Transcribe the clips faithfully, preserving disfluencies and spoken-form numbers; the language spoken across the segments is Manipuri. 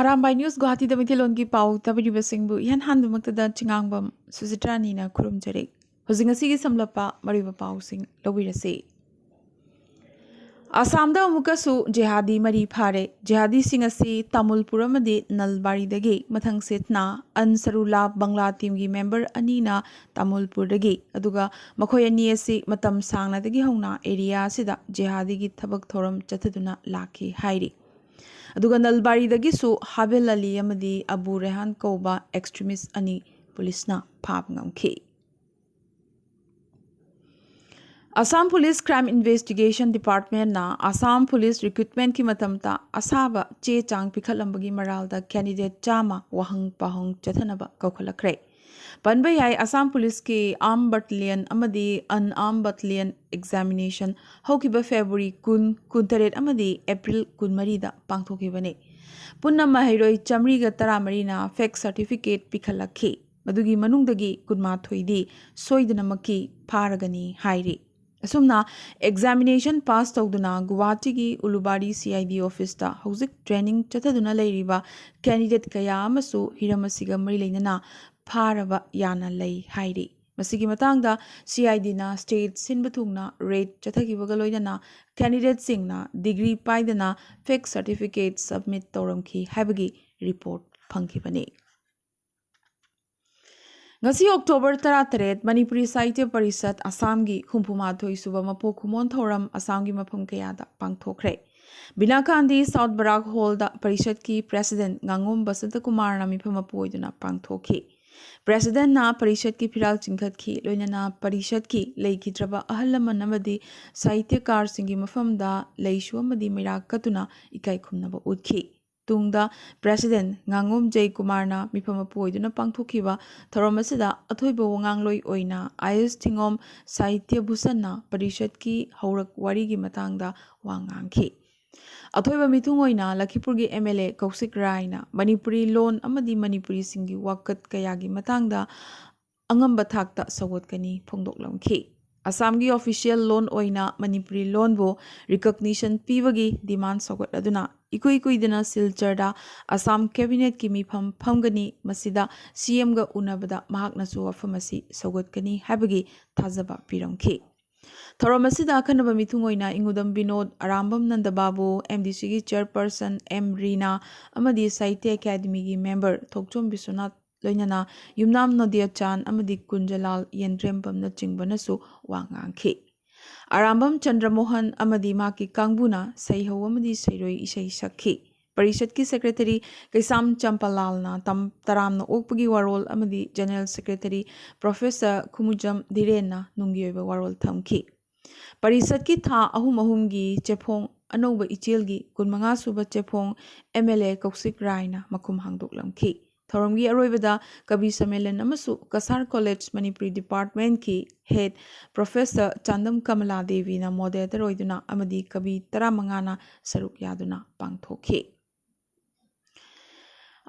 ꯑꯔꯥꯝꯕꯥꯏ ꯅ꯭ꯌꯨꯁ ꯒꯨꯋꯥꯍꯥꯇꯤꯗ ꯃꯩꯇꯩꯂꯣꯟꯒꯤ ꯄꯥꯎ ꯇꯥꯕꯤꯔꯤꯕꯁꯤꯡꯕꯨ ꯏꯍꯥꯟ ꯍꯥꯟꯕꯃꯛꯇꯗ ꯆꯤꯉꯥꯡꯕꯝ ꯁꯨꯖꯤꯇ꯭ꯔꯥꯅꯤꯅ ꯈꯨꯔꯨꯝꯖꯔꯤ꯫ ꯍꯧꯖꯤꯛ ꯉꯁꯤꯒꯤ ꯁꯝꯂꯞꯄ ꯃꯔꯨꯑꯣꯏꯕ ꯄꯥꯎꯁꯤꯡ ꯂꯧꯕꯤꯔꯁꯤ꯫ ꯑꯁꯥꯝꯗ ꯑꯃꯨꯛꯀꯁꯨ ꯖꯤꯍꯥꯗꯤ ꯃꯔꯤ ꯐꯥꯔꯦ꯫ ꯖꯤꯍꯥꯗꯤꯁꯤꯡ ꯑꯁꯤ ꯇꯥꯃꯨꯜꯄꯨꯔ ꯑꯃꯗꯤ ꯅꯜꯕꯥꯔꯤꯗꯒꯤ ꯃꯊꯪ ꯁꯤꯠꯅ ꯑꯟꯁꯔꯨꯜꯂꯥ ꯕꯪꯂꯥ ꯇꯤꯝꯒꯤ ꯃꯦꯝꯕꯔ ꯑꯅꯤꯅ ꯇꯥꯃꯨꯜꯄꯨꯔꯗꯒꯤ, ꯑꯗꯨꯒ ꯃꯈꯣꯏ ꯑꯅꯤ ꯑꯁꯤ ꯃꯇꯝ ꯁꯥꯡꯅꯗꯒꯤ ꯍꯧꯅ ꯑꯦꯔꯤꯌꯥ ꯑꯁꯤꯗ ꯖꯤꯍꯥꯗꯤꯒꯤ ꯊꯕꯛ ꯊꯧꯔꯝ ꯆꯠꯊꯗꯨꯅ ꯂꯥꯛꯈꯤ ꯍꯥꯏꯔꯤ꯫ ꯑꯗꯨꯒ ꯅꯜꯕꯥꯔꯤꯗꯒꯤꯁꯨ ꯍꯥꯕꯦꯜ ꯑꯂꯤ ꯑꯃꯗꯤ ꯑꯕꯨ ꯔꯦꯍꯥꯟ ꯀꯧꯕ ꯑꯦꯛꯁꯇ꯭ꯔꯤꯃꯤꯁ ꯑꯅꯤ ꯄꯨꯂꯤꯁꯅ ꯐꯥꯕ ꯉꯝꯈꯤ꯫ ꯑꯁꯥꯝ ꯄꯨꯂꯤꯁ ꯀ꯭ꯔꯥꯏꯝ ꯏꯟꯚꯦꯁꯇꯤꯒꯦꯁꯟ ꯗꯤꯄꯥꯔꯠꯃꯦꯟꯅ ꯑꯁꯥꯝ ꯄꯨꯂꯤꯁ ꯔꯤꯀ꯭ꯔꯨꯠꯃꯦꯟꯠꯀꯤ ꯃꯇꯝꯗ ꯑꯁꯥꯕ ꯆꯦ ꯆꯥꯡ ꯄꯤꯈꯠꯂꯝꯕꯒꯤ ꯃꯔꯥꯜꯗ ꯀꯦꯟꯗꯤꯗꯦꯠ ꯆꯥꯝꯃ ꯋꯥꯍꯪ ꯄꯥꯎꯍꯪ ꯆꯠꯊꯅꯕ ꯀꯧꯈꯠꯂꯛꯈ꯭ꯔꯦ꯫ ꯄꯟꯕ ꯌꯥꯏ, ꯑꯁꯥꯝ ꯄꯨꯂꯤꯁꯀꯤ ꯑꯥꯔꯝ ꯕꯠꯇꯥꯂꯤꯌꯟ ꯑꯃꯗꯤ ꯑꯟꯑꯥꯔꯝ ꯕꯠꯇꯥꯂꯤꯌꯟ ꯑꯦꯛꯖꯥꯃꯤꯅꯦꯁꯟ ꯍꯧꯈꯤꯕ ꯐꯦꯕ꯭ꯔꯨꯋꯥꯔꯤ ꯀꯨꯟ, ꯀꯨꯟꯇꯔꯦꯠ ꯑꯃꯗꯤ ꯑꯦꯄ꯭ꯔꯤꯜ ꯀꯨꯟꯃꯔꯤꯗ ꯄꯥꯡꯊꯣꯛꯈꯤꯕꯅꯤ꯫ ꯄꯨꯟꯅ ꯃꯍꯩꯔꯣꯏ ꯆꯥꯃꯔꯤꯒ ꯇꯔꯥꯃꯔꯤꯅ ꯐꯦꯛ ꯁꯥꯔꯇꯤꯐꯤꯀꯦꯠ ꯄꯤꯈꯠꯂꯛꯈꯤ꯫ ꯃꯗꯨꯒꯤ ꯃꯅꯨꯡꯗꯒꯤ ꯀꯨꯟꯃꯥꯊꯣꯏꯗꯤ ꯁꯣꯏꯗꯅꯃꯛꯀꯤ ꯐꯥꯔꯒꯅꯤ ꯍꯥꯏꯔꯤ꯫ ꯑꯁꯨꯝꯅ ꯑꯦꯛꯖꯥꯃꯤꯅꯦꯁꯟ ꯄꯥꯁ ꯇꯧꯗꯨꯅ ꯒꯨꯋꯥꯍꯥꯇꯤꯒꯤ ꯎꯂꯨꯕꯥꯔꯤ ꯁꯤ ꯑꯥꯏ ꯗꯤ ꯑꯣꯐꯤꯁꯇ ꯍꯧꯖꯤꯛ ꯇ꯭ꯔꯦꯅꯤꯡ ꯆꯠꯊꯗꯨꯅ ꯂꯩꯔꯤꯕ ꯀꯦꯟꯗꯤꯗꯦꯠ ꯀꯌꯥ ꯑꯃꯁꯨ ꯍꯤꯔꯝ ꯑꯁꯤꯒ ꯃꯔꯤ ꯂꯩꯅꯅ ꯐꯥꯔꯕ ꯌꯥꯅ ꯂꯩ ꯍꯥꯏꯔꯤ꯫ ꯃꯁꯤꯒꯤ ꯃꯇꯥꯡꯗ ꯁꯤ ꯑꯥꯏ ꯗꯤꯅ ꯁ꯭ꯇꯦꯠ ꯁꯤꯟꯕ ꯊꯨꯡꯅ ꯔꯦꯗ ꯆꯠꯊꯈꯤꯕꯒ ꯂꯣꯏꯅꯅ ꯀꯦꯟꯗꯤꯗꯦꯠꯁꯤꯡꯅ ꯗꯤꯒ꯭ꯔꯤ ꯄꯥꯏꯗꯅ ꯐꯦꯛ ꯁꯥꯔꯇꯤꯐꯤꯀꯦꯠ ꯁꯕꯃꯤꯠ ꯇꯧꯔꯝꯈꯤ ꯍꯥꯏꯕꯒꯤ ꯔꯤꯄꯣꯔꯠ ꯐꯪꯈꯤꯕꯅꯤ꯫ ꯉꯁꯤ ꯑꯣꯛꯇꯣꯕꯔ ꯇꯔꯥꯇꯔꯦꯠ, ꯃꯅꯤꯄꯨꯔꯤ ꯁꯥꯍꯤꯇ꯭ꯌ ꯄꯔꯤꯁꯠ ꯑꯁꯥꯝꯒꯤ ꯍꯨꯝꯐꯨꯃꯥꯊꯣꯏ ꯁꯨꯕ ꯃꯄꯣꯛ ꯀꯨꯝꯑꯣꯟ ꯊꯧꯔꯝ ꯑꯁꯥꯝꯒꯤ ꯃꯐꯝ ꯀꯌꯥꯗ ꯄꯥꯡꯊꯣꯛꯈ꯭ꯔꯦ꯫ ꯕꯤꯅꯥꯀꯥꯟꯗꯤ ꯁꯥꯎꯠ ꯕꯔꯥꯛ ꯍꯣꯜꯗ ꯄꯔꯤꯁꯠꯀꯤ ꯄ꯭ꯔꯦꯁꯤꯗꯦꯟꯠ ꯉꯥꯉꯣꯝ ꯕꯁꯟꯇꯀꯨꯃꯥꯔꯅ ꯃꯤꯐꯝ ꯃꯄꯨ ꯑꯣꯏꯗꯨꯅ ꯄꯥꯡꯊꯣꯛꯈꯤ꯫ ꯄ꯭ꯔꯦꯁꯤꯗꯦꯟꯠꯅ ꯄꯔꯤꯁꯠꯀꯤ ꯐꯤꯔꯥꯜ ꯆꯤꯡꯈꯠꯈꯤ, ꯂꯣꯏꯅꯅ ꯄꯔꯤꯁꯠꯀꯤ ꯂꯩꯈꯤꯗ꯭ꯔꯕ ꯑꯍꯜ ꯂꯃꯟ ꯑꯃꯗꯤ ꯁꯥꯍꯤꯇ꯭ꯌꯀꯥꯔꯁꯤꯡꯒꯤ ꯃꯐꯝꯗ ꯂꯩꯁꯨ ꯑꯃꯗꯤ ꯃꯩꯔꯥ ꯀꯠꯇꯨꯅ ꯏꯀꯥꯏ ꯈꯨꯝꯅꯕ ꯎꯠꯈꯤ꯫ ꯇꯨꯡꯗ ꯄ꯭ꯔꯦꯁꯤꯗꯦꯟꯠ ꯉꯥꯉꯣꯝ ꯖꯩꯀꯨꯃꯥꯔꯅ ꯃꯤꯐꯝ ꯃꯄꯨ ꯑꯣꯏꯗꯨꯅ ꯄꯥꯡꯊꯣꯛꯈꯤꯕ ꯊꯧꯔꯝ ꯑꯁꯤꯗ ꯑꯊꯣꯏꯕ ꯋꯥꯉꯥꯡꯂꯣꯏ ꯑꯣꯏꯅ ꯑꯥꯏ ꯑꯦꯁ ꯊꯤꯉꯣꯝ ꯁꯥꯍꯤꯇ꯭ꯌ ꯚꯨꯁꯟꯅ ꯄꯔꯤꯁꯠꯀꯤ ꯍꯧꯔꯛ ꯋꯥꯔꯤꯒꯤ ꯃꯇꯥꯡꯗ ꯋꯥ ꯉꯥꯡꯈꯤ꯫ ꯑꯊꯣꯏꯕ ꯃꯤꯊꯨꯡ ꯑꯣꯏꯅ ꯂꯈꯤꯄꯨꯔꯒꯤ ꯑꯦꯝ ꯑꯦꯜ ꯑꯦ ꯀꯧꯁꯤꯛ ꯔꯥꯏꯅ ꯃꯅꯤꯄꯨꯔꯤ ꯂꯣꯟ ꯑꯃꯗꯤ ꯃꯅꯤꯄꯨꯔꯤꯁꯤꯡꯒꯤ ꯋꯥꯀꯠ ꯀꯌꯥꯒꯤ ꯃꯇꯥꯡꯗ ꯑꯉꯝꯕ ꯊꯥꯛꯇ ꯁꯧꯒꯠꯀꯅꯤ ꯐꯣꯡꯗꯣꯛꯂꯝꯈꯤ꯫ ꯑꯁꯥꯝꯒꯤ ꯑꯣꯐꯤꯁꯤꯌꯦꯜ ꯂꯣꯟ ꯑꯣꯏꯅ ꯃꯅꯤꯄꯨꯔꯤ ꯂꯣꯟꯕꯨ ꯔꯤꯀꯣꯒꯅꯤꯁꯟ ꯄꯤꯕꯒꯤ ꯗꯤꯃꯥꯟ ꯁꯧꯒꯠꯂꯗꯨꯅ ꯏꯀꯨꯏ ꯀꯨꯏꯗꯅ ꯁꯤꯜꯆꯔꯗ ꯑꯁꯥꯝ ꯀꯦꯕꯤꯅꯦꯠꯀꯤ ꯃꯤꯐꯝ ꯐꯝꯒꯅꯤ꯫ ꯃꯁꯤꯗ ꯁꯤ ꯑꯦꯝꯒ ꯎꯅꯕꯗ ꯃꯍꯥꯛꯅꯁꯨ ꯋꯥꯐꯝ ꯑꯁꯤ ꯁꯧꯒꯠꯀꯅꯤ ꯍꯥꯏꯕꯒꯤ ꯊꯥꯖꯕ ꯄꯤꯔꯝꯈꯤ꯫ ꯊꯧꯔꯝ ꯑꯁꯤꯗ ꯑꯈꯟꯅꯕ ꯃꯤꯊꯨꯡ ꯑꯣꯏꯅ ꯏꯪꯉꯨꯗꯝ ꯕꯤꯅꯣꯗ, ꯑꯔꯥꯝꯕꯝ ꯅꯟꯗꯕꯥꯕꯨ, ꯑꯦꯝ ꯗꯤ ꯁꯤꯒꯤ ꯆꯤꯌꯔꯄꯔꯁꯟ ꯑꯦꯝ ꯔꯤꯅꯥ ꯑꯃꯗꯤ ꯁꯥꯍꯤꯇ꯭ꯌ ꯑꯦꯀꯥꯗꯃꯤꯒꯤ ꯃꯦꯝꯕꯔ ꯊꯣꯛꯆꯣꯝ ꯕꯤꯁ꯭ꯋꯅꯥꯊ, ꯂꯣꯏꯅꯅ ꯌꯨꯝꯅꯥꯝ ꯅꯣꯗꯤꯌꯥ ꯆꯥꯟ ꯑꯃꯗꯤ ꯀꯨꯟꯖꯂꯥꯜ ꯌꯦꯟꯗ꯭ꯔꯦꯝꯕꯝꯅꯆꯤꯡꯕꯅꯁꯨ ꯋꯥ ꯉꯥꯡꯈꯤ꯫ ꯑꯔꯥꯝꯕꯝ ꯆꯟꯗ꯭ꯔꯃꯣꯍꯟ ꯑꯃꯗꯤ ꯃꯍꯥꯛꯀꯤ ꯀꯥꯡꯕꯨꯅ ꯁꯩꯍꯧ ꯑꯃꯗꯤ ꯁꯩꯔꯣꯏ ꯏꯁꯩ ꯁꯛꯈꯤ꯫ ꯄꯔꯤꯁꯠꯀꯤ ꯁꯦꯀ꯭ꯔꯦꯇꯔꯤ ꯀꯩꯁꯥꯝ ꯆꯝꯄꯥꯂꯥꯜꯅ ꯇꯝ-, ꯇꯔꯥꯝꯅ ꯑꯣꯛꯄꯒꯤ ꯋꯥꯔꯣꯜ ꯑꯃꯗꯤ ꯖꯦꯅꯔꯦꯜ ꯁꯦꯀ꯭ꯔꯦꯇꯔꯤ ꯄ꯭ꯔꯣꯐꯦꯁꯔ ꯈꯨꯃꯨꯖꯝ ꯙꯤꯔꯦꯟꯅ ꯅꯨꯡꯒꯤ ꯑꯣꯏꯕ ꯋꯥꯔꯣꯜ ꯊꯝꯈꯤ꯫ ꯄꯔꯤꯁꯠꯀꯤ ꯊꯥ ꯑꯍꯨꯝ ꯑꯍꯨꯝꯒꯤ ꯆꯦꯐꯣꯡ ꯑꯅꯧꯕ ꯏꯆꯦꯜꯒꯤ ꯀꯨꯟꯃꯉꯥ ꯁꯨꯕ ꯆꯦꯐꯣꯡ ꯑꯦꯝ ꯑꯦꯜ ꯑꯦ ꯀꯧꯁꯤꯛ ꯔꯥꯏꯅ ꯃꯈꯨꯝ ꯍꯥꯡꯗꯣꯛꯂꯝꯈꯤ꯫ ꯊꯧꯔꯝꯒꯤ ꯑꯔꯣꯏꯕꯗ ꯀꯕꯤ ꯁꯝꯃꯦꯂꯟ ꯑꯃꯁꯨ ꯀꯁꯥꯔ ꯀꯣꯂꯦꯖ ꯃꯅꯤꯄꯨꯔꯤ ꯗꯤꯄꯥꯔꯠꯃꯦꯟꯠꯀꯤ ꯍꯦꯗ ꯄ꯭ꯔꯣꯐꯦꯁꯔ ꯆꯥꯟꯗꯝ ꯀꯃꯂꯥ ꯗꯦꯕꯤꯅ ꯃꯣꯗꯦꯔꯦꯇꯔ ꯑꯣꯏꯗꯨꯅ ꯑꯃꯗꯤ ꯀꯕꯤ ꯇꯔꯥꯃꯉꯥꯅ ꯁꯔꯨꯛ ꯌꯥꯗꯨꯅ ꯄꯥꯡꯊꯣꯛꯈꯤ꯫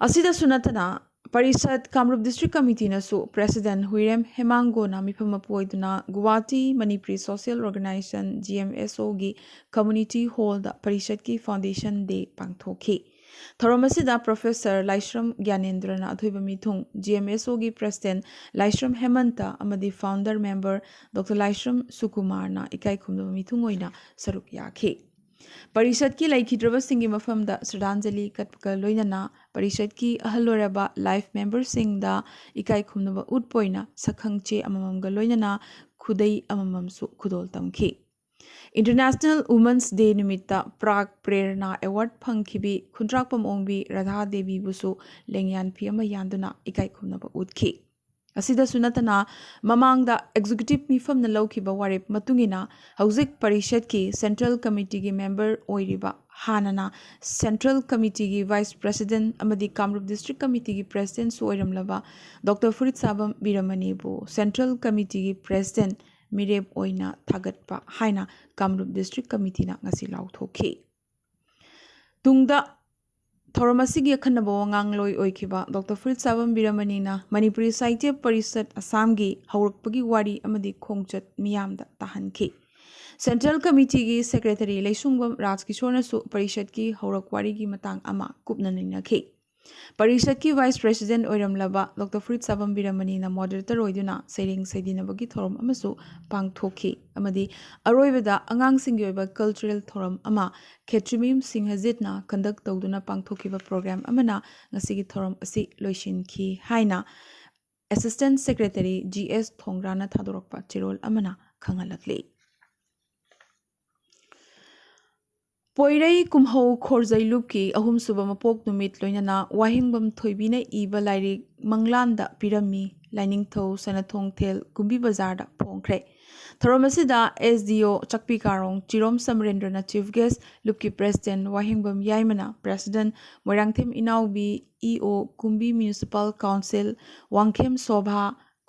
ꯑꯁꯤꯗꯁꯨ ꯅꯠꯇꯅ ꯄꯔꯤꯁꯠ ꯀꯥꯡꯂꯨꯞ ꯗꯤꯁꯇ꯭ꯔꯤꯛ ꯀꯃꯤꯇꯤꯅꯁꯨ ꯄ꯭ꯔꯦꯁꯤꯗꯦꯟꯠ ꯍꯨꯏꯔꯦꯝ ꯍꯦꯃꯥꯡꯒꯣꯟꯅ ꯃꯤꯐꯝ ꯃꯄꯨ ꯑꯣꯏꯗꯨꯅ Guwahati Manipuri social organisation, G M S ꯑꯣꯒꯤ ꯀꯝꯃ꯭ꯌꯨꯅꯤꯇꯤ ꯍꯣꯜꯗ ꯄꯔꯤꯁꯠꯀꯤ ꯐꯥꯎꯟꯗꯦꯁꯟ ꯗꯦ ꯄꯥꯡꯊꯣꯛꯈꯤ꯫ ꯊꯧꯔꯝ ꯑꯁꯤꯗ ꯄ꯭ꯔꯣꯐꯦꯁꯔ ꯂꯥꯏꯁ꯭ꯔꯝ ꯒ꯭ꯌꯥꯅꯦꯟꯗ꯭ꯔꯅ ꯑꯊꯣꯏꯕ ꯃꯤꯊꯨꯡ, ꯖꯤ ꯑꯦꯝ ꯑꯦꯁ ꯑꯣꯒꯤ ꯄ꯭ꯔꯦꯁꯤꯗꯦꯟꯠ ꯂꯥꯏꯁ꯭ꯔꯝ ꯍꯦꯃꯟꯇ ꯑꯃꯗꯤ ꯐꯥꯎꯟꯗꯔ ꯃꯦꯝꯕꯔ ꯗꯣꯛꯇꯔ ꯂꯥꯏꯁ꯭ꯔꯝ ꯁꯨꯀꯨꯃꯥꯔꯅ ꯏꯀꯥꯏ ꯈꯨꯝꯅꯕ ꯃꯤꯊꯨꯡ ꯑꯣꯏꯅ ꯁꯔꯨꯛ ꯌꯥꯈꯤ꯫ ꯄꯔꯤꯁꯠꯀꯤ ꯂꯩꯈꯤꯗ꯭ꯔꯕꯁꯤꯡꯒꯤ ꯃꯐꯝꯗ ꯁ꯭ꯔꯗꯥꯟꯖꯂꯤ ꯀꯠꯄꯒ ꯂꯣꯏꯅꯅ ꯄꯔꯤꯁꯠꯀꯤ ꯑꯍꯜ ꯑꯣꯏꯔꯕ ꯂꯥꯏꯐ ꯃꯦꯝꯕꯔꯁꯤꯡꯗ ꯏꯀꯥꯏ ꯈꯨꯝꯅꯕ ꯎꯠꯄ ꯑꯣꯏꯅ ꯁꯛꯈꯪ ꯆꯦ ꯑꯃꯃꯝꯒ ꯂꯣꯏꯅꯅ ꯈꯨꯗꯩ ꯑꯃꯃꯝꯁꯨ ꯈꯨꯗꯣꯜ ꯇꯝꯈꯤ꯫ ꯏꯟꯇꯔꯅꯦꯁꯅꯦꯜ ꯋꯨꯃꯟꯁ ꯗꯦ ꯅꯨꯃꯤꯠꯇ ꯄ꯭ꯔꯥꯒ ꯄ꯭ꯔꯦꯔꯅꯥ ꯑꯦꯋꯥꯔꯗ ꯐꯪꯈꯤꯕꯤ ꯈꯨꯟꯗ꯭ꯔꯥꯛꯄꯝ ꯑꯣꯡꯕꯤ ꯔꯥꯙꯥ ꯗꯦꯕꯤꯕꯨꯁꯨ ꯂꯦꯡꯌꯥꯟ ꯐꯤ ꯑꯃ ꯌꯥꯟꯗꯨꯅ ꯏꯀꯥꯏ ꯈꯨꯝꯅꯕ ꯎꯠꯈꯤ꯫ ꯑꯁꯤꯗꯁꯨ ꯅꯠꯇꯅ ꯃꯃꯥꯡꯗ ꯑꯦꯛꯖꯤꯀ꯭ꯌꯨꯇꯤꯚ ꯃꯤꯐꯝꯅ ꯂꯧꯈꯤꯕ ꯋꯥꯔꯦꯞ ꯃꯇꯨꯡ ꯏꯟꯅ ꯍꯧꯖꯤꯛ ꯄꯔꯤꯁꯠꯀꯤ ꯁꯦꯟꯇ꯭ꯔꯦꯜ ꯀꯃꯤꯇꯤꯒꯤ ꯃꯦꯝꯕꯔ ꯑꯣꯏꯔꯤꯕ, ꯍꯥꯟꯅꯅ ꯁꯦꯟꯇ꯭ꯔꯦꯜ ꯀꯃꯤꯇꯤꯒꯤ ꯚꯥꯏꯁ ꯄ꯭ꯔꯦꯁꯤꯗꯦꯟꯠ ꯑꯃꯗꯤ ꯀꯥꯃꯔꯨꯞ ꯗꯤꯁꯇ꯭ꯔꯤꯛ ꯀꯃꯤꯇꯤꯒꯤ ꯄ꯭ꯔꯦꯁꯤꯗꯦꯟꯠꯁꯨ ꯑꯣꯏꯔꯝꯂꯕ ꯗꯣꯛꯇꯔ ꯐꯨꯔꯤꯠꯁꯥꯕꯝ ꯕꯤꯔꯃꯅꯤꯕꯨ ꯁꯦꯟꯇ꯭ꯔꯦꯜ ꯀꯃꯤꯇꯤꯒꯤ ꯄ꯭ꯔꯦꯁꯤꯗꯦꯟꯠ ꯃꯤꯔꯦꯞ ꯑꯣꯏꯅ ꯊꯥꯒꯠꯄ ꯍꯥꯏꯅ ꯀꯥꯃꯔꯨꯞ ꯗꯤꯁꯇ꯭ꯔꯤꯛ ꯀꯃꯤꯇꯤꯅ ꯉꯁꯤ ꯂꯥꯎꯊꯣꯛꯈꯤ꯫ ꯇꯨꯡꯗ ꯊꯧꯔꯝ ꯑꯁꯤꯒꯤ ꯑꯈꯟꯅꯕ ꯋꯥꯉꯥꯡꯂꯣꯏ ꯑꯣꯏꯈꯤꯕ ꯗꯣꯛꯇꯔ ꯐꯔꯤꯠ ꯁꯥꯕꯝ ꯕꯤꯔꯃꯅꯤꯅ ꯃꯅꯤꯄꯨꯔꯤ ꯁꯥꯍꯤꯇ꯭ꯌ ꯄꯔꯤꯁꯠ ꯑꯁꯥꯝꯒꯤ ꯍꯧꯔꯛꯄꯒꯤ ꯋꯥꯔꯤ ꯑꯃꯗꯤ ꯈꯣꯡꯆꯠ ꯃꯤꯌꯥꯝꯗ ꯇꯥꯍꯟꯈꯤ꯫ ꯁꯦꯟꯇ꯭ꯔꯦꯜ ꯀꯃꯤꯇꯤꯒꯤ ꯁꯦꯀ꯭ꯔꯦꯇꯔꯤ ꯂꯩꯁꯨꯡꯕꯝ ꯔꯥꯖꯀꯤꯁꯣꯔꯅꯁꯨ ꯄꯔꯤꯁꯠꯀꯤ ꯍꯧꯔꯛ ꯋꯥꯔꯤꯒꯤ ꯃꯇꯥꯡ ꯑꯃ ꯀꯨꯞꯅ ꯅꯩꯅꯈꯤ꯫ ꯄꯔꯤꯁꯠꯀꯤ ꯚꯥꯏꯁ ꯄ꯭ꯔꯦꯁꯤꯗꯦꯟꯠ ꯑꯣꯏꯔꯝꯂꯕ ꯗꯣꯛꯇꯔ ꯐꯔꯤꯠ ꯁꯥꯕꯝ ꯕꯤꯔꯃꯅꯤꯅ ꯃꯣꯗꯔꯦꯇꯔ ꯑꯣꯏꯗꯨꯅ ꯁꯩꯔꯦꯡ ꯁꯩꯗꯤꯅꯕꯒꯤ ꯊꯧꯔꯝ ꯑꯃꯁꯨ ꯄꯥꯡꯊꯣꯛꯈꯤ ꯑꯃꯗꯤ ꯑꯔꯣꯏꯕꯗ ꯑꯉꯥꯡꯁꯤꯡꯒꯤ ꯑꯣꯏꯕ ꯀꯜꯆꯔꯦꯜ ꯊꯧꯔꯝ ꯑꯃ ꯈꯦꯇ꯭ꯔꯤꯃꯌꯨꯝ ꯁꯤꯡꯍꯖꯤꯠꯅ ꯀꯟꯗꯛ ꯇꯧꯗꯨꯅ ꯄꯥꯡꯊꯣꯛꯈꯤꯕ ꯄ꯭ꯔꯣꯒ꯭ꯔꯥꯝ ꯑꯃꯅ ꯉꯁꯤꯒꯤ ꯊꯧꯔꯝ ꯑꯁꯤ ꯂꯣꯏꯁꯤꯟꯈꯤ ꯍꯥꯏꯅ ꯑꯦꯁꯤꯁꯇꯦꯟꯠ ꯁꯦꯀ꯭ꯔꯦꯇꯔꯤ ꯖꯤ ꯑꯦꯁ ꯊꯣꯡꯒ꯭ꯔꯥꯅ ꯊꯥꯗꯣꯔꯛꯄ ꯆꯦꯔꯣꯜ ꯑꯃꯅ ꯈꯪꯍꯜꯂꯛꯂꯤ꯫ ꯄꯣꯏꯔꯩ ꯀꯨꯝꯍꯧ ꯈꯣꯔꯖꯩ ꯂꯨꯞꯀꯤ ꯑꯍꯨꯝꯁꯨꯕ ꯃꯄꯣꯛ ꯅꯨꯃꯤꯠ ꯂꯣꯏꯅꯅ ꯋꯥꯍꯦꯡꯕꯝ ꯊꯣꯏꯕꯤꯅ ꯏꯕ ꯂꯥꯏꯔꯤꯛ ꯃꯪꯂꯥꯟꯗ ꯄꯤꯔꯝꯃꯤ ꯂꯥꯏꯅꯤꯡꯊꯧ ꯁꯅꯥꯊꯣꯡꯊꯦꯜ ꯀꯨꯝꯕꯤ ꯕꯖꯥꯔꯗ ꯐꯣꯡꯈ꯭ꯔꯦ꯫ ꯊꯧꯔꯝ ꯑꯁꯤꯗ S D O Chakpi Karong Chirom ꯁꯃꯔꯦꯟꯗ꯭ꯔꯅ ꯆꯤꯐ ꯒꯦꯁ, ꯂꯨꯞꯀꯤ ꯄ꯭ꯔꯦꯁꯤꯗꯦꯟꯠ ꯋꯥꯍꯦꯡꯕꯝ ꯌꯥꯏꯃꯅ president, Moirangthem Inaobi E O Kumbi municipal council, Wangkhem Sobha,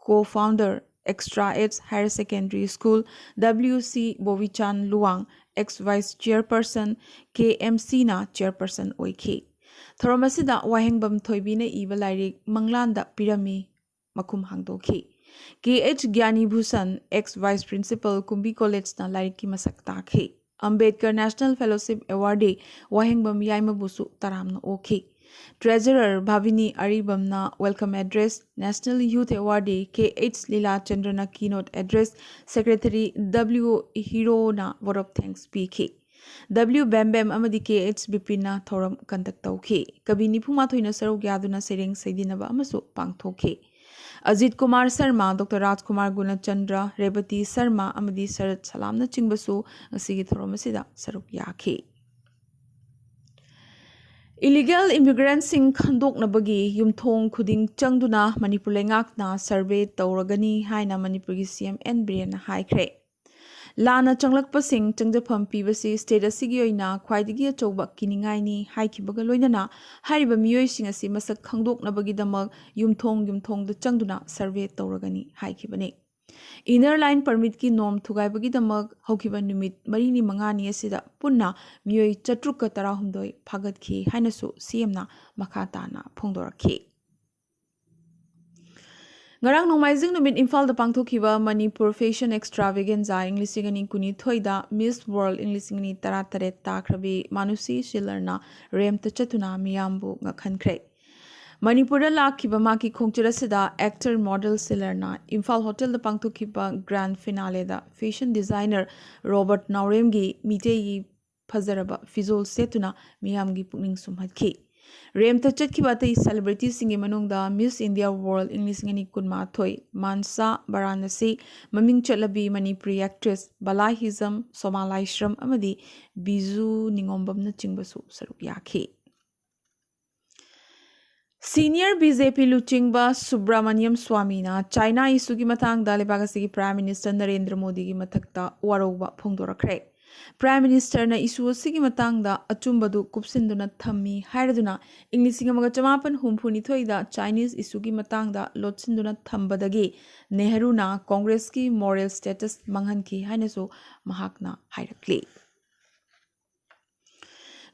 co founder, extra ꯑꯦꯠꯁ higher secondary school, W C Bobichan Luwang, ex vice chairperson, K M ꯁꯤꯅ ꯆꯤꯌꯔꯄꯔꯁꯟ ꯑꯣꯏꯈꯤ꯫ ꯊꯧꯔꯝ ꯑꯁꯤꯗ ꯋꯥꯍꯦꯡꯕꯝ ꯊꯣꯏꯕꯤꯅ ꯏꯕ ꯂꯥꯏꯔꯤꯛ ꯃꯪꯂꯥꯟꯗ ꯄꯤꯔꯝꯃꯤ ꯃꯈꯨꯝ ꯍꯥꯡꯗꯣꯛꯈꯤ꯫ ꯀꯦ ꯑꯩꯆ ꯒ꯭ꯌꯥꯅꯤꯚꯨꯁꯟ, ꯑꯦꯛꯁ ꯚꯥꯏꯁ ꯄ꯭ꯔꯤꯟꯁꯤꯄꯜ ꯀꯨꯝꯕꯤ ꯀꯣꯂꯦꯖꯅ ꯂꯥꯏꯔꯤꯛꯀꯤ ꯃꯁꯛ ꯇꯥꯛꯈꯤ꯫ ꯑꯝꯕꯦꯗꯀꯔ ꯅꯦꯁꯅꯦꯜ ꯐꯦꯂꯣꯁꯤꯞ ꯑꯦꯋꯥꯔꯗꯤ ꯋꯥꯍꯦꯡꯕꯝ ꯌꯥꯏꯃꯕꯨꯁꯨ ꯇꯔꯥꯝꯅ ꯑꯣꯛꯈꯤ꯫ ꯇ꯭ꯔꯦꯖꯔꯔ ꯚꯥꯕꯤꯅꯤ ꯑꯔꯤꯕꯝꯅ ꯋꯦꯜꯀꯝ ꯑꯦꯗ꯭ꯔꯦꯁ, ꯅꯦꯁꯅꯦꯜ ꯌꯨꯊ ꯑꯦꯋꯥꯔꯗꯤ ꯀꯦ ꯑꯩꯆ ꯂꯤꯂꯥꯆꯟꯗ꯭ꯔꯅ ꯀꯤꯅꯣꯠ ꯑꯦꯗ꯭ꯔꯦꯁ, ꯁꯦꯀ꯭ꯔꯦꯇꯔꯤ ꯗꯕ꯭ꯂꯤꯎ ꯑꯣ ꯍꯤꯔꯣꯅ ꯚꯣꯠ ꯑꯣꯐ ꯊꯦꯡꯛꯁ ꯄꯤꯈꯤ꯫ ꯗꯕ꯭ꯂꯤꯎ ꯕꯦꯝꯕꯦꯝ ꯑꯃꯗꯤ ꯀꯦ ꯑꯩꯆ ꯕꯤꯄꯤꯟꯅ ꯊꯧꯔꯝ ꯀꯟꯗꯛ ꯇꯧꯈꯤ꯫ ꯀꯕꯤ ꯅꯤꯐꯨ ꯃꯥꯊꯣꯏꯅ ꯁꯔꯨꯛ ꯌꯥꯗꯨꯅ ꯁꯩꯔꯦꯡ ꯁꯩꯗꯤꯟꯅꯕ ꯑꯃꯁꯨ ꯄꯥꯡꯊꯣꯛꯈꯤ꯫ ꯑꯖꯤꯠ ꯀꯨꯃꯥꯔ ꯁꯔꯃ, ꯗꯣꯛꯇꯔ ꯔꯥꯖꯀꯨꯃꯥꯔ ꯒꯨꯅꯆꯟꯗ꯭ꯔ, ꯔꯦꯕꯇꯤ ꯁꯔꯃ ꯑꯃꯗꯤ ꯁꯔꯠ ꯁꯂꯥꯝꯅꯆꯤꯡꯕꯁꯨ ꯉꯁꯤꯒꯤ ꯊꯧꯔꯝ ꯑꯁꯤꯗ ꯁꯔꯨꯛ ꯌꯥꯈꯤ꯫ ꯏꯂꯤꯒꯦꯜ ꯏꯃꯤꯒ꯭ꯔꯦꯟꯠꯁꯤꯡ ꯈꯟꯗꯣꯛꯅꯕꯒꯤ ꯌꯨꯝꯊꯣꯡ ꯈꯨꯗꯤꯡ ꯆꯪꯗꯨꯅ ꯃꯅꯤꯄꯨꯔ ꯂꯩꯉꯥꯛꯅ ꯁꯔꯚꯦ ꯇꯧꯔꯒꯅꯤ ꯍꯥꯏꯅ ꯃꯅꯤꯄꯨꯔꯒꯤ ꯁꯤ ꯑꯦꯝ ꯑꯦꯟ ꯕꯤꯔꯦꯟꯅ ꯍꯥꯏꯈ꯭ꯔꯦ꯫ ꯂꯥꯟꯅ ꯆꯪꯂꯛꯄꯁꯤꯡ ꯆꯪꯖꯐꯝ ꯄꯤꯕꯁꯤ ꯁ꯭ꯇꯦꯠ ꯑꯁꯤꯒꯤ ꯑꯣꯏꯅ ꯈ꯭ꯋꯥꯏꯗꯒꯤ ꯑꯆꯧꯕ ꯀꯤꯅꯤꯡꯉꯥꯏꯅꯤ ꯍꯥꯏꯈꯤꯕꯒ ꯂꯣꯏꯅꯅ ꯍꯥꯏꯔꯤꯕ ꯃꯤꯑꯣꯏꯁꯤꯡ ꯑꯁꯤ ꯃꯁꯛ ꯈꯪꯗꯣꯛꯅꯕꯒꯤꯗꯃꯛ ꯌꯨꯝꯊꯣꯡ ꯌꯨꯝꯊꯣꯡꯗ ꯆꯪꯗꯨꯅ ꯁꯔꯚꯦ ꯇꯧꯔꯒꯅꯤ ꯍꯥꯏꯈꯤꯕꯅꯤ꯫ Inner Line Permitꯀꯤ ꯅꯣꯝ ꯊꯨꯒꯥꯏꯕꯒꯤꯗꯃꯛ ꯍꯧꯈꯤꯕ ꯅꯨꯃꯤꯠ ꯃꯔꯤꯅꯤ ꯃꯉꯥꯅꯤ ꯑꯁꯤꯗ ꯄꯨꯟꯅ ꯃꯤꯑꯣꯏ ꯆꯥꯇ꯭ꯔꯨꯛꯀ ꯇꯔꯥꯍꯨꯝꯗꯣꯏ ꯐꯥꯒꯠꯈꯤ ꯍꯥꯏꯅꯁꯨ ꯁꯤꯑꯦꯝꯅ ꯃꯈꯥ ꯇꯥꯅ ꯐꯣꯡꯗꯣꯔꯛꯈꯤ꯫ ꯉꯔꯥꯡ ꯅꯣꯡꯃꯥꯏꯖꯤꯡ ꯅꯨꯃꯤꯠ ꯏꯝꯐꯥꯜꯗ ꯄꯥꯡꯊꯣꯛꯈꯤꯕ ꯃꯅꯤꯄꯨꯔ Fashion Extravaganza ꯏꯪ ꯂꯤꯁꯤꯡ ꯑꯅꯤ ꯀꯨꯟꯅꯤꯊꯣꯏꯗ Miss World ꯏꯪ ꯂꯤꯁꯤꯡ ꯑꯅꯤ ꯇꯔꯥꯇꯔꯦꯠ ꯇꯥꯈ꯭ꯔꯕꯤ ꯃꯥꯅꯨꯁꯤ ꯁꯤꯜꯂꯔꯅ ꯔꯦꯝꯞꯇ ꯆꯠꯇꯨꯅ ꯃꯤꯌꯥꯝꯕꯨ ꯉꯛꯍꯟꯈ꯭ꯔꯦ꯫ ꯃꯅꯤꯄꯨꯔꯗ ꯂꯥꯛꯈꯤꯕ ꯃꯍꯥꯛꯀꯤ ꯈꯣꯡꯆꯠ ꯑꯁꯤꯗ actor model ꯁꯤꯜꯂꯔꯅ ꯏꯝꯐꯥꯜ ꯍꯣꯇꯦꯜꯗ ꯄꯥꯡꯊꯣꯛꯈꯤꯕ grand finaleꯗ fashion designer ꯔꯣꯕꯔꯠ ꯅꯥꯎꯔꯦꯝꯒꯤ ꯃꯤꯇꯩꯒꯤ ꯐꯖꯔꯕ ꯐꯤꯖꯣꯜ ꯁꯦꯠꯇꯨꯅ ꯃꯤꯌꯥꯝꯒꯤ ꯄꯨꯛꯅꯤꯡ ꯁꯨꯝꯍꯠꯈꯤ꯫ ꯔꯦꯝꯞꯇ ꯆꯠꯈꯤꯕ ꯑꯇꯩ celebrityꯁꯤꯡꯒꯤ ꯃꯅꯨꯡꯗ Miss India World ꯏꯪ ꯂꯤꯁꯤꯡ ꯑꯅꯤ ꯀꯨꯟꯃꯥꯊꯣꯏ ꯃꯥꯟꯁꯥ ꯕꯔꯥꯅꯥꯁꯤ, ꯃꯃꯤꯡ ꯆꯠꯂꯕꯤ ꯃꯅꯤꯄꯨꯔꯤ actress ꯕꯂꯥ ꯍꯤꯖꯝ, ꯁꯣꯃꯥ ꯂꯥꯏꯁ꯭ꯔꯝ ꯑꯃꯗꯤ ꯕꯤꯖꯨ ꯅꯤꯉꯣꯝꯕꯝꯅꯆꯤꯡꯕꯁꯨ ꯁꯔꯨꯛ ꯌꯥꯈꯤ꯫ Senior BJP ꯂꯨꯆꯤꯡꯕ ꯁꯨꯕ꯭ꯔꯥꯃꯅꯤꯌꯝ ꯁ꯭ꯋꯥꯃꯤꯅ China issueꯒꯤ ꯃꯇꯥꯡꯗ ꯂꯩꯕꯥꯛ ꯑꯁꯤꯒꯤ Prime Minister ꯅꯔꯦꯟꯗ꯭ꯔ ꯃꯣꯗꯤꯒꯤ ꯃꯊꯛꯇ ꯋꯥꯔꯧꯕ ꯐꯣꯡꯗꯣꯔꯛꯈ꯭ꯔꯦ꯫ Prime Ministerꯅ issue ꯑꯁꯤꯒꯤ ꯃꯇꯥꯡꯗ ꯑꯆꯨꯝꯕꯗꯨ ꯀꯨꯞꯁꯤꯟꯗꯨꯅ ꯊꯝꯃꯤ ꯍꯥꯏꯔꯗꯨꯅ ꯏꯪ ꯂꯤꯁꯤꯡ ꯑꯃꯒ ꯆꯃꯥꯄꯟ ꯍꯨꯝꯐꯨꯅꯤꯊꯣꯏꯗ Chinese issueꯒꯤ ꯃꯇꯥꯡꯗ ꯂꯣꯠꯁꯤꯟꯗꯨꯅ ꯊꯝꯕꯗꯒꯤ ꯅꯦꯍꯔꯨꯅ Congressꯀꯤ moral status ꯃꯥꯡꯍꯟꯈꯤ ꯍꯥꯏꯅꯁꯨ ꯃꯍꯥꯛꯅ ꯍꯥꯏꯔꯛꯂꯤ꯫